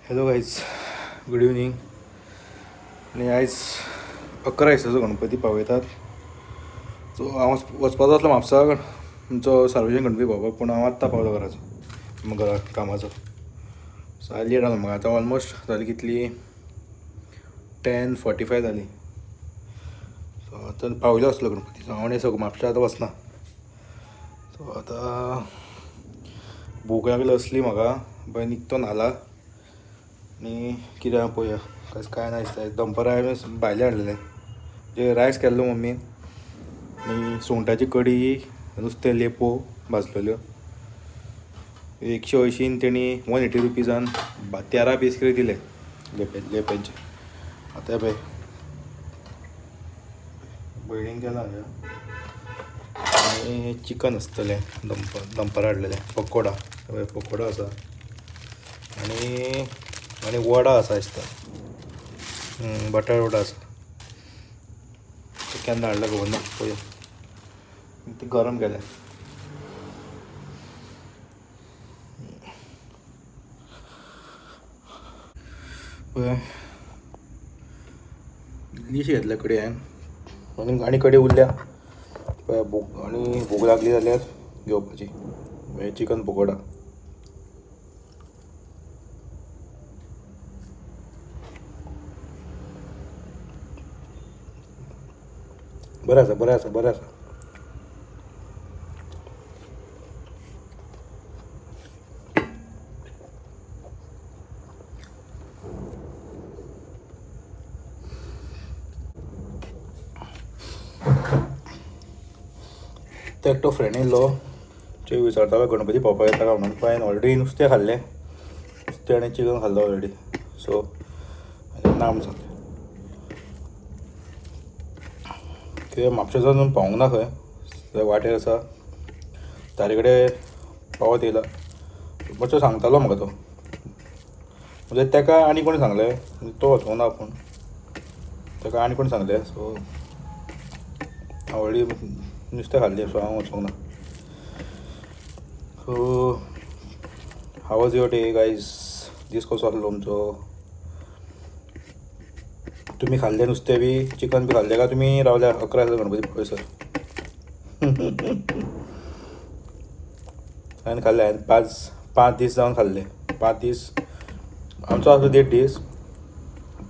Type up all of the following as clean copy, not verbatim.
Hello guys, good evening. आनी आयज 11 दिसाचो गणपती पावयतात. सो हांव वचपाचो आसलो म्हापसा आमचो सार्वजनीक गणपती पावपाक, पूण हांव आत्तां पावलो घराचो, घरा कामाचो. सो आयज लेट जालो म्हाका. आतां ऑलमोस्ट जाली कितली, 10:45 जाली. सो आतां पावयलो आसलो गणपती. सो हांव आनी सगळो म्हापशा आतां वचना. सो आतां भूक लागली असली म्हाका, पळय निकतो न्हाला आनी कितें आहा पळोवया. कांय ना दिसता. दनपारां हांवें भायलें हाडलेलें, जे रायस केल्लो मम्मीन, आनी सुंगटाची कडी, नुस्तें लेपो भाजलेल्यो. 180 तेणी 180 रुपीजान 13 पीस कितें दिले लेपे लेप्यांचे. आतां पळय भयणीन केलां आनी चिकन आसतलें, दनपारां हाडलेलें. पकोडा, पळय पकोडा आसा आनी आनी वडा आसा दिसता, बटाट वडा आसा. केन्ना हाडला खबर ना, पळोवया. ते गरम केलें. पळय इल्लीशी घेतल्या कडी हांवें, आनी कडी उरल्या. पळय भूक, आनी भूक लागली जाल्यार घेवपाची. चिकन पकोडा. बरें आसा, बरें आसा, बरें आसा. तो एकटो फ्रेंड येयल्लो, जे विचारतालो गणपती पावपाक येता काय म्हणून. पण हांवें ऑलरेडी नुस्तें खाल्लें, नुस्तें आनी चिकन खाल्लो ऑलरेडी. सो ना म्हूण सांगलें. कित्याक म्हापशेच्यान अजून पावूंक ना, खंय वाटेर आसा, तारे कडेन पावत येयला मातसो सांगतालो म्हाका तो. म्हणजे ताका आनी कोणी सांगलें, तो वचूंक ना, पूण ताका आनी कोणी सांगलें. सो हांव ऑलरेडी नुस्तें खाल्लें, सो हांव वचूंक ना. So how was your day guys? दीस कसो आसलो तुमचो? तुमी खाल्लें नुस्तें बी, चिकन बी खाल्लें काय तुमी रावल्या 11 दिसा गणपती पळयसर? हांवें खाल्लें, हांवें 5 दीस जावन खाल्ले. 5 दीस आमचो आसलो 1.5 दीस,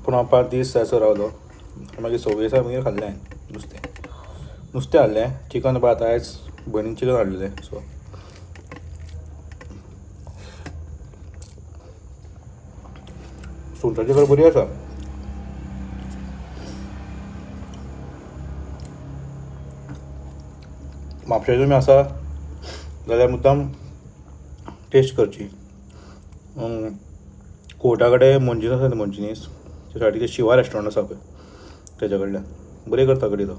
पूण हांव 5 दीस असो रावलो. मागीर 6 दिसा मागीर खाल्लें हांवें नुस्तें. नुस्तें हाडलें, चिकन भात आयज भयणीन चिकन हाडलेलें. सो सुंगटाची कडी बरी आसा. म्हापशा तुमी आसा जाल्यार मुद्दाम टेस्ट करची. कोर्टा कडेन मंजिनीस आसा न्ही, मंजिनीस त्या सायडीक शिवा रेस्टॉरंट आसा पळय, तेज्या कडल्यान बरी करता कडी तो.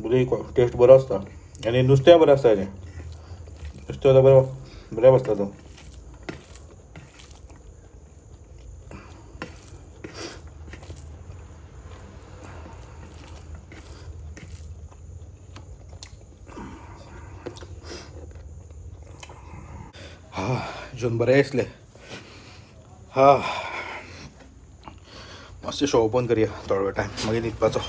बरी टेस्ट बरो आसता आनी नुस्तें बरें आसता हेजें. नुस्तें आतां बरें बरें बसता तो. हा जेवण बरें दिसलें. हा मातशें शॉप बंद करया थोडो वेळ टायम, मागीर न्हिदपाचो.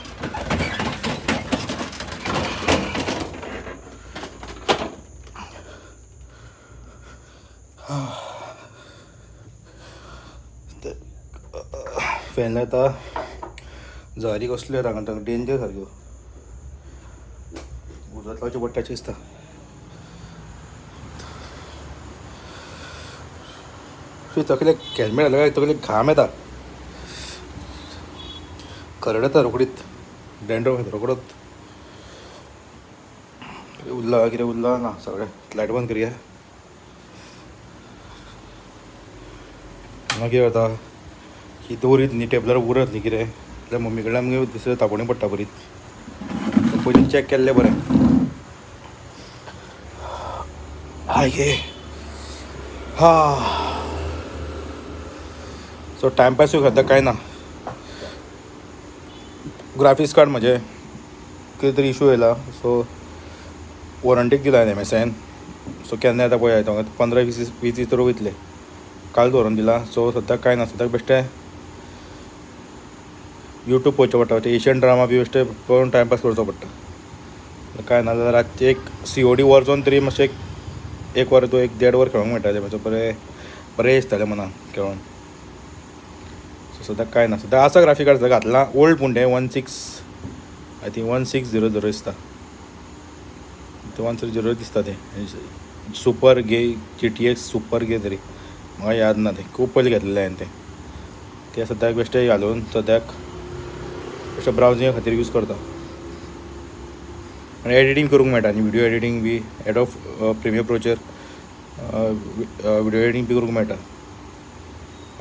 फॅन लायता, जळारी कसल्यो हांगा तांकां डेंजर सारक्यो, उदक लावचें पडटा दिसता. तकलेक हेल्मेट घातलें काय तकलेक घाम येता, करड येता रोकडीत, डॅन्ड्रफ येता रोकडोच. कितें उरला, कितें उरला ना, सगळें लायट बंद करया. मागीर कितें जाता की दवरीत न्ही टेबलार उरत न्ही कितें जाल्यार मम्मी कडल्यान मागीर दुसरें तापोवणी पडटा बरीच. पयलीं चॅक केल्लें बरें. हाय गे हा. सो टायमपासूय सद्याक कांय ना. ग्राफिक्स कार्ड म्हजें कितें तरी इशू येयला, सो वॉरंटीक दिला MSIन. सो केन्ना येता पळय, 15-20 दीस तर वयतले. काल दवरून दिला. सो सद्याक कांय ना, सद्याक बेश्टें यूट्यूब पळोवचें पडटा, ते एशियन ड्रामा बी बेश्टें पळोवन टायमपास करचो पडटा. कांय ना जाल्यार रातचें एक COD Warzone तरी मातशें एक वर एक देड वर खेळोंक मेळटालें, मातशें बरें बरें दिसतालें मनाक खेळोन. सो सद्याक कांय ना, सद्याक आसा ग्राफीक कार्ड घातलां ओल्ड पूण तें 16 I think 1600 दिसता, 1600 दिसता तें. सुपर गे GTX super गे तरी म्हाका याद ना, तें खूब पयलीं घेतलेलें हांवें तें. तें सद्याक बेश्टें घालून सद्याक बेश्टें ब्रावजिंगा खातीर यूज करता. आनी एडिटींग करूंक मेळटा न्ही, व्हिडियो एडिटींग बी एडोब प्रिमियर प्रोचेर व्हिडियो एडिटींग बी करूंक मेळटा.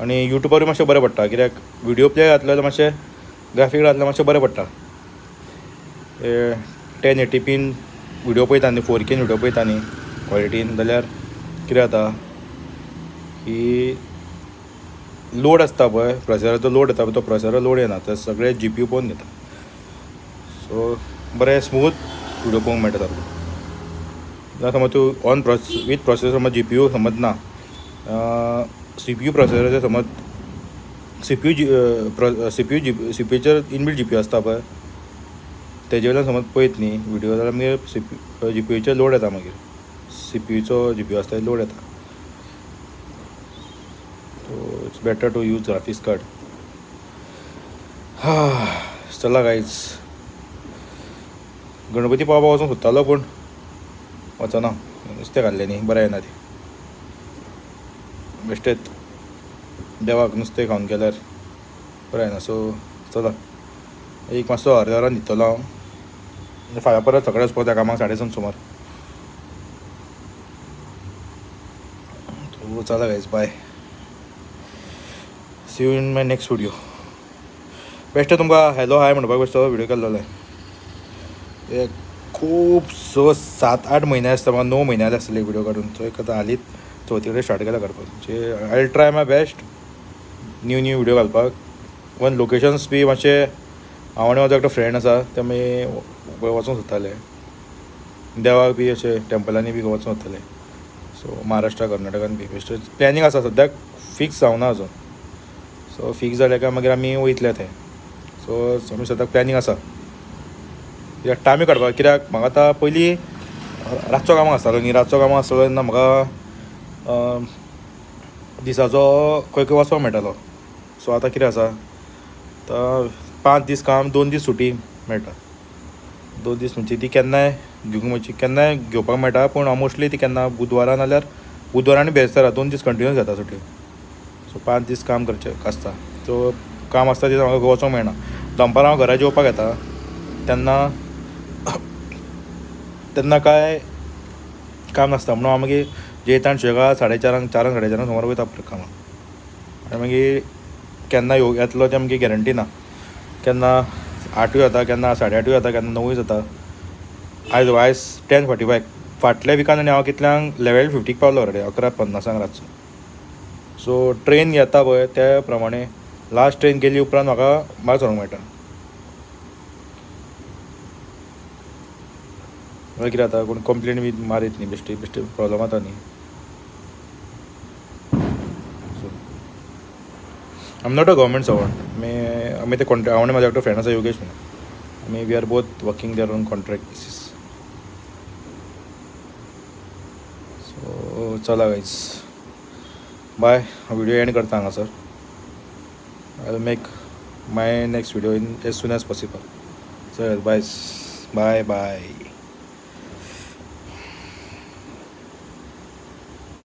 आनी यूट्यूबारूय मातशें बरें पडटा, कित्याक व्हिडियो प्ले घातलो जाल्यार मातशें ग्राफीक घातल्यार मातशें बरें पडटा. 1080p video पळयता न्ही, 4K video पळयता न्ही क्वॉलिटीन, जाल्यार कितें जाता की लोड आसता पळय प्रोसेसराचो लोड येता पळय, तो प्रोसेसर लोड येना, तर सगळे GPU पळोवन घेता. सो बरें स्मूथ व्हिडियो पळोवंक मेळटा सारको. जाल्यार समज तूं ऑन विथ प्रोसेसर समज GPU समज ना, CPU प्रोसेसराचेर समज CPUचेर इनबिल्ट GPU आसता पळय, तेजे वयल्यान समज पळयत न्ही व्हिडियो जाल्यार मागीर GPUचेर लोड येता, मागीर CPUचो GPU आसता लोड येता. So it's better to use graphics card. चला गायज, गणपती पावपाक वचूंक सोदतालो पूण वचना, नुस्तें खाल्लें न्ही, बरें येना तें. बेश्टेंच देवाक नुस्तें खावन गेल्यार बरें येना. सो चला एक मातसो अर्द्या वरान न्हिदतलो हांव, फाल्यां परत सकाळीं वचपाक जाय कामाक 7:30 सुमार. सो चला guys, bye, see you in my next video. बेश्टें तुमकां हॅलो हाय म्हणपाक बेश्टो व्हिडियो केल्लो. एक खूब 6, 7, 8 म्हयने आसता म्हाका, 9 म्हयने जाले आसतले व्हिडियो काडून. सो एक आतां हालींच चवथी कडेन स्टार्ट केला काडपाक. म्हणजे I will try my best new new video घालपाक. इवन लोकेशन्स बी मातशे हांव आनी म्हजो एकटो फ्रेंड आसा, ते आमी वचूंक सोदताले देवाक बी, अशें टेंपलांनी बी वचूंक सोदताले. सो महाराष्ट्रा कर्नाटकान बी बेश्टें प्लॅनिंग आसा, सद्याक फिक्स जावना अजून. सो फिक्स जालें काय मागीर आमी वयतले थंय. सो आमी सद्याक प्लॅनिंग आसा, कित्याक टायमूय काडपाक, कित्याक म्हाका आतां पयलीं रातचो कामाक आसतालो न्ही, रातचो कामाक आसतालो तेन्ना म्हाका दिसाचो खंय खंय वचपाक मेळटालो. सो आतां कितें आसा, आतां 5 दीस काम, 2 दीस सुटी मेळटा. 2 दीस म्हणजे ती केन्नाय घेवंक म्हणजे केन्नाय घेवपाक मेळटा, पूण हांव मोस्टली ती केन्ना बुधवारा नाल्यार बुधवारा आनी बेरेस्तारा 2 दीस कंटिन्यूस घेता सुटी. सो 5 दीस काम करचें आसता. सो काम आसता दिसा म्हाका वचोंक मेळना. दनपारां हांव घरा जेवपाक येता तेन्ना तेन्ना कांय काम नासता म्हणून हांव मागीर जेयता आनी सुशेगाद 4:30 4:30 4:30 सुमार वयता परत कामाक. आनी मागीर केन्ना येतलो तें मागीर गॅरंटी ना, केन्ना 8 जाता, केन्ना 8:30 जाता, केन्ना 9 जाता. आयज आयज 10:45 फाटल्या विकान आनी हांव कितल्यांक 11:50 पावलो ऑलरेडी, 11:50 रातचो. सो ट्रेन येता पळय त्या प्रमाणे लास्ट ट्रेन गेली उपरांत म्हाका भायर सरूंक मेळटा. कितें जाता, कोण कंप्लेन बी मारीत न्ही, बेश्टी बेश्टी प्रोब्लम जाता न्ही. So I am not a government servant. आमी ते कॉन्ट्रॅक्ट, हांव आनी म्हाजो एकटो फ्रेंड आसा योगेश म्हणून, आमी we are both working there on contract basis. So चला गायज, बाय. व्हिडिओ एंड करता हांगासर. I will make my next video in as soon as possible. So bye bye bye.